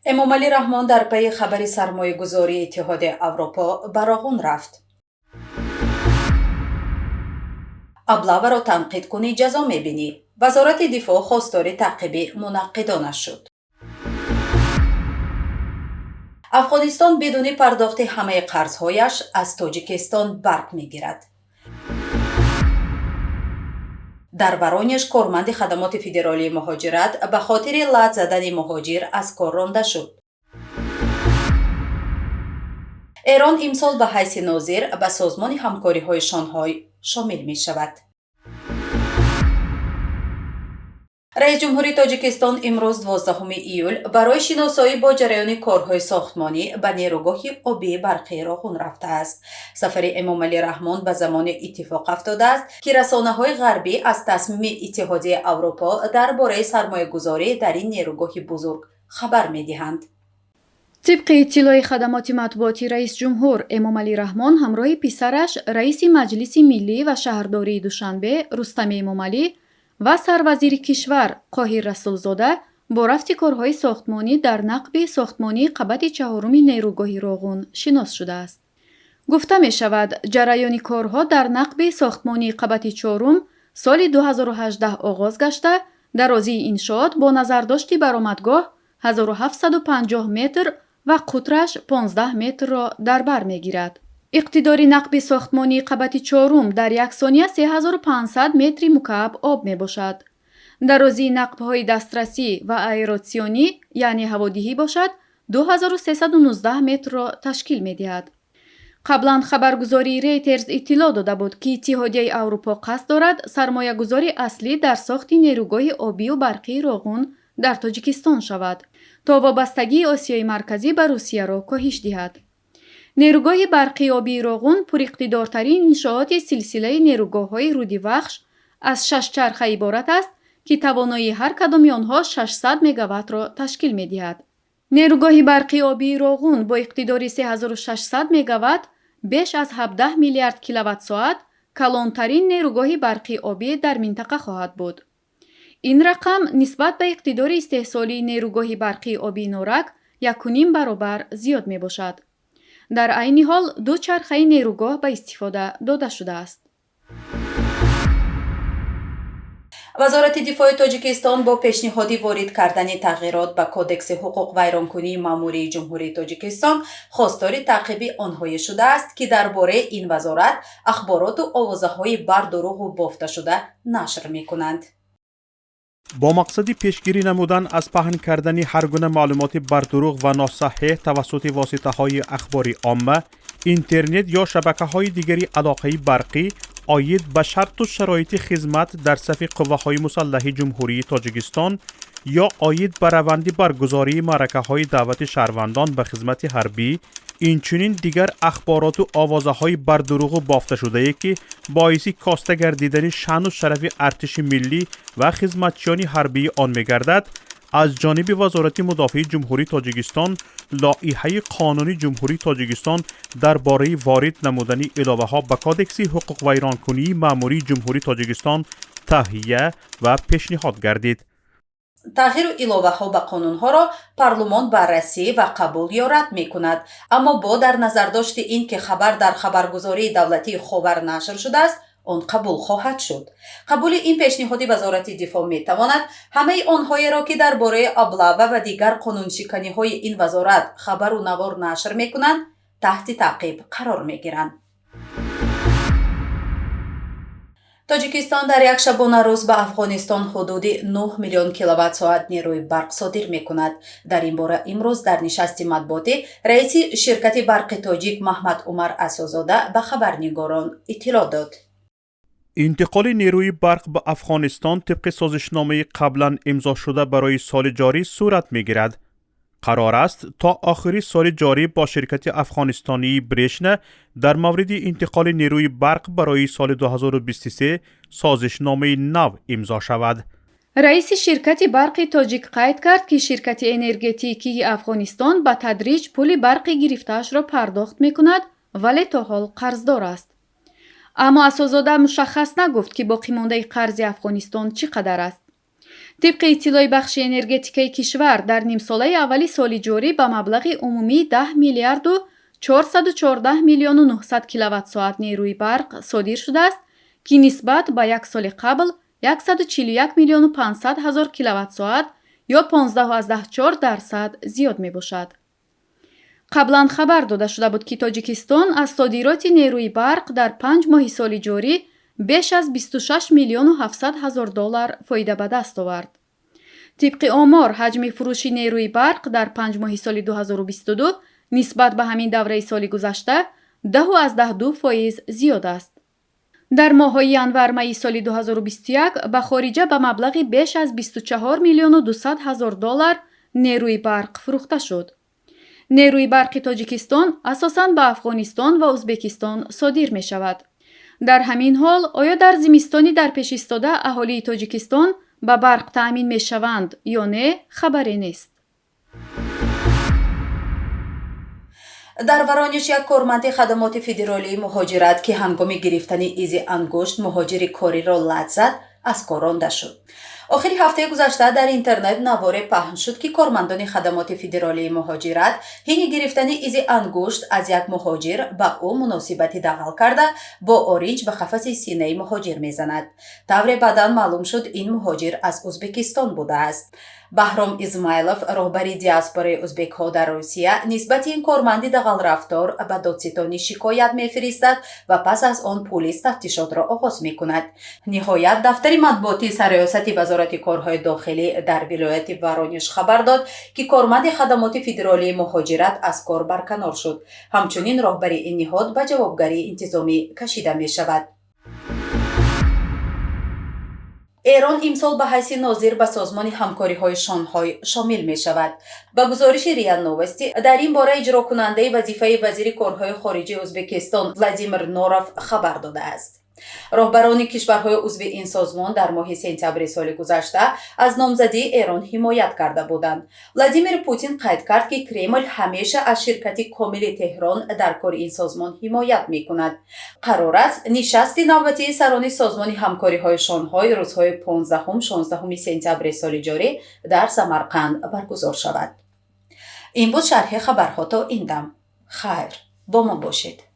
Эмомалӣ Раҳмон дар пайи хабари сармоягузории Иттиҳоди Аврупо ба Роғун рафт. Облаваро танқид кунӣ, ҷазо мебинӣ. Вазорати дифоъ хостори таъқиби мунаққидонаш шуд. Афғонистон бидуни пардохти ҳамаи қарзҳояш аз Тоҷикистон барқ мегирад. Дар Воронеж корманди хадамоти федералии муҳоҷират ба хотири лат задани муҳоҷир аз кор ронда шуд. Эрон имсол ба ҳайси нозир ба Созмони ҳамкориҳои Шонҳой шомил мешавад. Раисҷумҳури Тоҷикистон имрӯз, 12 июл, барои шиносоӣ бо ҷараёни корҳои сохтмонӣ ба нерӯгоҳи обии барқии Роғун рафтааст. Сафари Эмомалӣ Раҳмон ба замоне иттифоқ афтодааст, ки расонаҳои ғарбӣ аз тасмими Иттиҳодияи Аврупо дар бораи сармоягузорӣ дар ин нерӯгоҳи бузург хабар медиҳанд. Тибқи иттилои хадамоти матбуоти раисҷумҳур, Эмомалӣ Раҳмон ҳамроҳи писараш, раиси Маҷлиси миллӣ ва шаҳрдории Душанбе Рустами Эмомалӣ ва сарвазири кишвар Қоҳир Расулзода бо рафти корҳои сохтмонӣ дар нақби сохтмонии қабати чаҳоруми нерӯгоҳи Роғун шинос шудааст. Гуфта мешавад, ҷараёни корҳо дар нақби сохтмонии қабати чорум соли 2018 оғоз гашта, дарозии иншоот бо назардошти баромадгоҳ 1750 метр ва қутраш 15 метрро дар бар мегирад. Иқтидори нақби сохтмонии қабати чорум дар як сония 3500 метри мукааб об мебошад. Дарозии нақбҳои дастрасӣ ва аэротсионӣ, яъне ҳаводиҳӣ бошад, 2319 метрро ташкил медиҳад. Қаблан хабаргузории Рейтерс иттилоъ дода буд, ки Иттиҳодияи Аврупо қасд дорад сармоягузори аслӣ дар сохти нерӯгоҳи обию барқии Роғун дар Тоҷикистон шавад, то вобастагии Осиёи Марказӣ ба Русияро коҳиш диҳад. Нерӯгоҳи барқии обии Роғун пуриқтидортарин иншооти силсилаи нерӯгоҳҳои руди Вахш аз шаш чарха иборат аст, ки тавоноии ҳар кадоми онҳо 600 мегаваттро ташкил медиҳад. Нерӯгоҳи барқии обии Роғун бо иқтидори 3600 мегаватт, беш аз 17 миллиард киловатт-соат, калонтарин нерӯгоҳи барқии обӣ дар минтақа хоҳад буд. Ин рақам нисбат ба иқтидори истеҳсолии нерӯгоҳи барқии обии Норак якуним баробар зиёд мебошад. Дар айни ҳол ду чархаи нерӯгоҳ ба истифода дода шудааст. Вазорати дифои Тоҷикистон бо пешниҳоди ворид кардани тағйирот ба Кодекси ҳуқуқвайронкунии маъмурии Ҷумҳурии Тоҷикистон хостори таъқиби онҳое шудааст, ки дар бораи ин вазорат ахбороту овозаҳои бардуруғу бофташуда нашр мекунанд. Бо мақсади пешгирӣ намудан аз паҳн кардани ҳар гуна маълумоти бардуруғ ва носаҳеҳ тавассути воситаҳои ахбори омма, интернет ё шабакаҳои дигари алоқаи барқӣ оид ба шарту шароити хизмат дар сафи қувваҳои мусаллаҳи Ҷумҳурии Тоҷикистон ё оид ба раванди баргузории маъракаҳои даъвати шаҳрвандон ба хизмати ҳарбӣ, инчунин дигар ахбороту овозаҳои бардуруғу бофташудае, ки боиси коста гардидани шаъну шарафи артиши миллӣ ва хизматчиёни ҳарбии он мегардад, аз ҷониби Вазорати мудофиаи Ҷумҳурии Тоҷикистон лоиҳаи қонуни Ҷумҳурии Тоҷикистон дар бораи ворид намудани иловаҳо ба Кодекси ҳуқуқвайронкунии маъмурии Ҷумҳурии Тоҷикистон таҳия ва пешниҳод гардид. Тағйиру иловаҳо ба қонунҳоро парлумон баррасӣ ва қабул ё рад мекунад, аммо бо дар назардошти ин ки хабар дар хабаргузории давлатии Ховар нашр шудааст, он қабул хоҳад шуд. Қабули ин пешниҳоди Вазорати дифоъ метавонад ҳамаи онҳоеро, ки дар бораи облава ва дигар қонуншиканиҳои ин вазорат хабару навор нашр мекунанд, таҳти таъқиб қарор мегиранд. Тоҷикистон дар як шабонарӯз ба Афғонистон ҳудуди 9 миллион киловатт-соат нерӯи барқ содир мекунад. Дар ин бора имрӯз дар нишасти матбуотӣ раиси ширкати Барқи Тоҷик Маҳмад Умар Асозода ба хабарнигорон иттилоъ дод. Интиқоли нерӯи барқ ба Афғонистон тибқи созишномаи қаблан имзошуда барои соли ҷорӣ сурат мегирад. Қарор аст то охири соли ҷорӣ бо ширкати афғонистонии Брешна дар мавриди интиқоли нерӯи барқ барои соли 2023 созишномаи нав имзо шавад. Раиси ширкати Барқи Тоҷик қайд кард, ки ширкати энергетикии Афғонистон ба тадриҷ пули барқи гирифтаашро пардохт мекунад, вале то ҳол қарздор аст. Аммо Асозода мушаххас нагуфт, ки боқимондаи қарзи Афғонистон чӣ қадар аст. Тибқи иттилои бахши энергетикаи кишвар, дар нимсолаи аввали соли ҷорӣ ба маблағи умумии 10 миллиарду 414 миллиону 900 киловатт-соат нерӯи барқ содир шудааст, ки нисбат ба як соли қабл 141 миллиону 500 ҳазор киловатт-соат ё 15,4% зиёд мебошад. Қаблан хабар дода шуда буд, ки Тоҷикистон аз содироти нерӯи барқ дар 5 моҳи соли ҷорӣ беш аз 26 миллиону 700 ҳазор доллар фоида ба даст овард. Тибқи омор, ҳаҷми фурӯши нерӯи барқ дар 5 моҳи соли 2022 нисбат ба ҳамин давраи соли гузашта 10,2% зиёд аст. Дар моҳҳои январ-майи соли 2021 ба хориҷа ба маблағи беш аз 24 миллиону 200 ҳазор доллар нерӯи барқ фурӯхта шуд. Нерӯи барқи Тоҷикистон асосан ба Афғонистон ва Ӯзбекистон содир мешавад. Дар ҳамин ҳол, оё дар зимистони дар пеш истода аҳолии Тоҷикистон ба барқ таъмин мешаванд ё не, хабаре нест. Дар Воронеж як корманди хадамоти федералии муҳоҷират, ки ҳангоми гирифтани изи ангушт муҳоҷири кориро лат зад, аз кор ронда шуд. Охири ҳафтаи гузашта дар интернет наворе паҳн шуд, ки кормандони хадамоти федералии муҳоҷират ҳини гирифтани изи ангушт аз як муҳоҷир ба ӯ муносибати дағал карда, бо оринҷ ба қафаси синаи муҳоҷир мезанад. Тавре баъдан маълум шуд, ин муҳоҷир аз Ӯзбекистон будааст. Баҳром Измайлов, роҳбари диаспораи ӯзбекҳо дар Русия, нисбати ин корманди дағалрафтор ба додситонӣ шикоят мефиристад ва пас аз он пулис тафтишотро оғоз мекунад. Ниҳоят, дафтари матбуотии Сарриёсати Вазорати корҳои дохилӣ дар вилояти Воронеж хабар дод, ки корманди хадамоти федералии муҳоҷират аз кор барканор шуд. Ҳамчунин роҳбари ин ниҳод ба ҷавобгарии интизомӣ кашида мешавад. Эрон имсол ба ҳайси нозир ба Созмони ҳамкориҳои Шонҳой шомил мешавад. Ба гузориши РИА Новости, дар ин бора иҷрокунандаи вазифаи вазири корҳои хориҷии Ӯзбекистон Владимир Норов хабар додааст. Роҳбарони кишварҳои узви ин созмон дар моҳи сентябри соли гузашта аз номзадии Эрон ҳимоят карда буданд. Владимир Путин қайд кард, ки Кремл ҳамеша аз ширкати комили Теҳрон дар кори ин созмон ҳимоят мекунад. Қарор аст, нишасти навбатии сарони Созмони ҳамкориҳои Шонҳой рӯзҳои 15-16 сентябри соли ҷорӣ дар Самарқанд баргузор шавад. Ин буд шарҳи хабарҳо то ин дам. Хайр, бо мо бошед.